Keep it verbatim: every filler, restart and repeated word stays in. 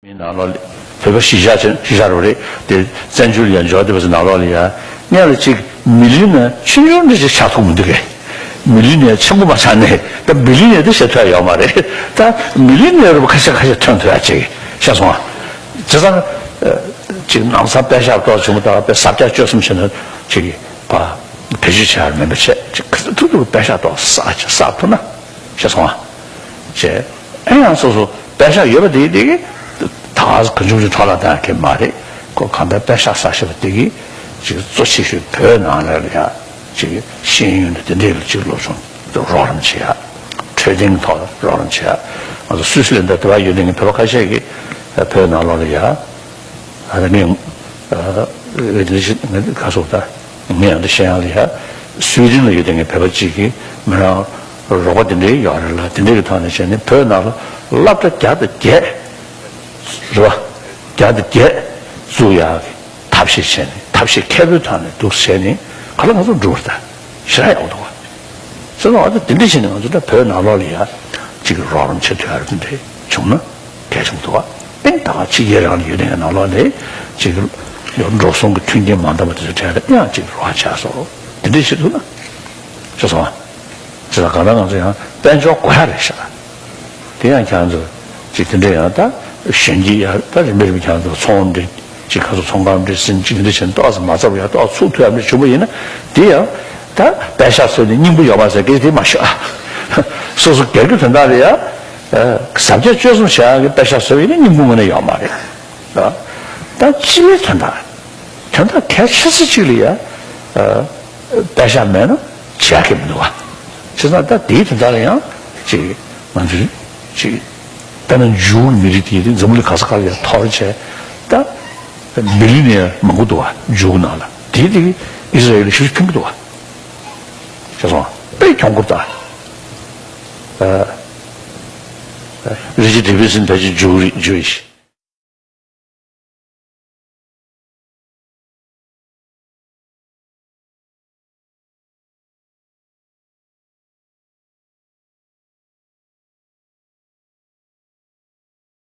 མི་ནང་ལོགས་ལ་བོད་པ་གཞིས་ཆགས་ཆེན་གཞིས་ཆགས་རེད་དེ་བཙན་བྱོལ་ལ་ཡང་འབྱོར་བསྡད་པ་ཚོ་ནང་ལོགས་ལ་ཡང་སྔོན་ལ་ཅིག་མི་ལུས་ནས་ཆུང་ཆུང་འདྲ་ཅིག་ཆགས་ཐུབ་མི་འདུག་གས། མི་ལུས་ནས་ཆེན་པོ་མ་ཆགས་ནས་ད་མི་ལུས་ནས་དེ་བཤད་ཐུབ་ཡ་ཡོད་མ་རེད། ད་མི་ལུས་ནས་རུ་ཁ་ཤས་ཁ་ཤས་ཐོན་ཐུབ་ཡ་ཅིག་ཤེས་སོང་ཨ། བྱས་ཙང་ཅིག་ནང་ཚང་པད་ཤག་ཏོག་བྱུང་མ་ཐག་པད་ཟབ་རྒྱ་གཅོད་གསུམ་བྱས་ན་ཅིག་བ་བེད་སྤྱོད་བྱ་ཡ་མེད་པ་བྱས་ཅིག་ག་ཚོད་ཐུབ་ཐུབ་པད་ཤག་ཏོག་བསགས་བསགས་ཐུབ་ན་ཤེས་སོང་ཨ། བྱས་ཨེ་ཡང་སོ་སོ་པད་ཤག་ཡོད་པ་དེ་དེ་གི་ད་ག་ཚོད་གང་བྱུང་བྱུང་ཐོག་ལ་བཏང་མཁན་མ་རེད། ཁོ་གང་ལྟར་པད་ཤག་བསགས་ཤེས་པ་དེ་གི་ཅིག་གཙོ་ཆེ་ཤོས་བོད་ནང་ལ་ཡ་ཅིག་ཤེས་ཡོན་དང་དེ་འདྲས་ལ་ཅིག་སློབ་སྦྱོང་རོགས་རམ་བྱེད་ཡ། འཕྲོད་བསྟེན་གྱི་ཐོག་ལ་རོགས་རམ་བྱེད་ཡ། ང་ཚོ་སུད་སི་ལན་ད་དེ་བ་ཡོད་དེ་ངས་བོད་པ་ཁ་ཤས་ཀྱིས་བོད་ནང་ལོགས་ལ་ཡ། ཨ་ནི་ངས་འདི་ཞིག་ངས་ག་སོགས་ད་ངས་ཡང་འདི་བཤད་ཡང་ལ་ཡ། སུའི་ཌེན་ལ་ཡོད་དེ་ངས་བོད་པ་གཅིག་གིས་མི་རང་རོགས་པ་དེ་འདྲའི་ཡོད་རེད་ལ་དེ་འདྲའི་གི་ཐོག་ནས་བྱས་ནས་བོད་ནང་ལ་སློབ་གྲྭ་བརྒྱ་དང་བརྒྱད་རེད་བ། བརྒྱ་དང་བརྒྱད་བཙུགས་ཡག་གི་ཐབས་ཤེས་བྱས་ནས་ཐབས་ཤེས་མཁས་པོའི་ཐོག་ནས་འདུག་བྱས་ནས་ག་ལ་ང་ཚོ་འགྲོ་བ་ད་ཞེ་དྲག་ཡག་པོ་འདུག་བ། བྱས་ཙང་ཨ་ད་དེ་འདྲ་བྱས་ནས་ང་ཚོ་ད་བོད་ནང་ལོགས་ལ་ཡ་གཅིག་གི་རོགས་རམ་བྱེད་ཐུབ་ཡག་དེ་འདྲ་བྱུང་ན་གལ་ཆེན་པོ་འདུག་བ། ཨེ་ད་ཕྱི་རྒྱལ་རང་ལ་ཡོད་དེ་ནང་ལོགས་ནས་གཅིག་གི་འགྲོ་སོང་གི་མཐུན་རྐྱེན་མ་འདང་བ་དེ་ཚོ་གྲས་ལ་ཨེ་ཡང་གཅིག་རོགས་བྱས་སོ་དེ་འདྲ་བྱེད་ཐུབ་ན་བྱས་ཙང་བ། བྱས་ཙང་གང་ལྟར་ང་ཚོ་ཡང་དཔལ་འབྱོར་དགོས་ཡག་རེད་ཤག་དེ་ཡང་ཁྱེད་ཚོ་ཅིག་དེ་འདྲ་ཡང་ད་གཞོན་སྐྱེས་ཡ་ད་རིམ་པས་རིམ་པས་ཁྱེད་ཚོ་ཚོང་འབྲེལ་ཅིག་ཁ་སོ་ཚོང་ཁང་འབྲེལ་ཟིན་ཅིག་འདི་བྱས་ཏོག་ཙམ་མ་ཚར་བ་ཡ་ཏོག་ཚུགས་ཐུབ་ཡ་འདྲ་བྱུང་བ་ཡིན་ན་དེ་ཡང་ད་པད་ཤག་བཟོས་ནས་སྙིང་པོ་ཡོད་མ་ཟེར་གི་དེ་མ་ཤོད་ཨ། སོ་སོ་སྒེར་གྱི་དོན་དག་ལ་ཡ་ཟབ་རྒྱ་གཅོད་གསུམ་བྱ་ཡ་གི་པད་ཤག་བཟོས་ཡིན་ན་སྙིང་པོ་ངོས་ནས་ཡོད་མ་རེད། ད་སྤྱི་པའི་དོན་དག་དོན་དག་གལ་ཆེ་ས་ཅིག་ལ་ཡ། པད་ཤག་མེད་ན་བྱེད་ཡག་གི་མི་འདུག་བ། བྱས་ཙང་ད་དེའི་དོན་དག་ལ་ཡང་ཅིག་ང་ཚོས་ཅིག་དཔེར་ན་འཇུའུ་མི་རིགས་དེ་དེ་འཛམ་བུ་གླིང་ག་ས་ག་ལ་ཡང་ཐོར་བྱས་ད་མི་ལུས་ནས་མང་པོ་འདུག་བ་འཇུའུ་ནང་ལ་དེ་དེ་ཨི་སི་ར་ཨེལ་ལ་ཤུགས་ཕན་གི་འདུག་བ། བྱས་ཙང་དཔེ་གྱོང་གུད་ད་རི་ཅར་ཌེ་བི་སན་ཕལ་ཆེར་འཇུའུ་རེད་འཇུའུ་ཡིན།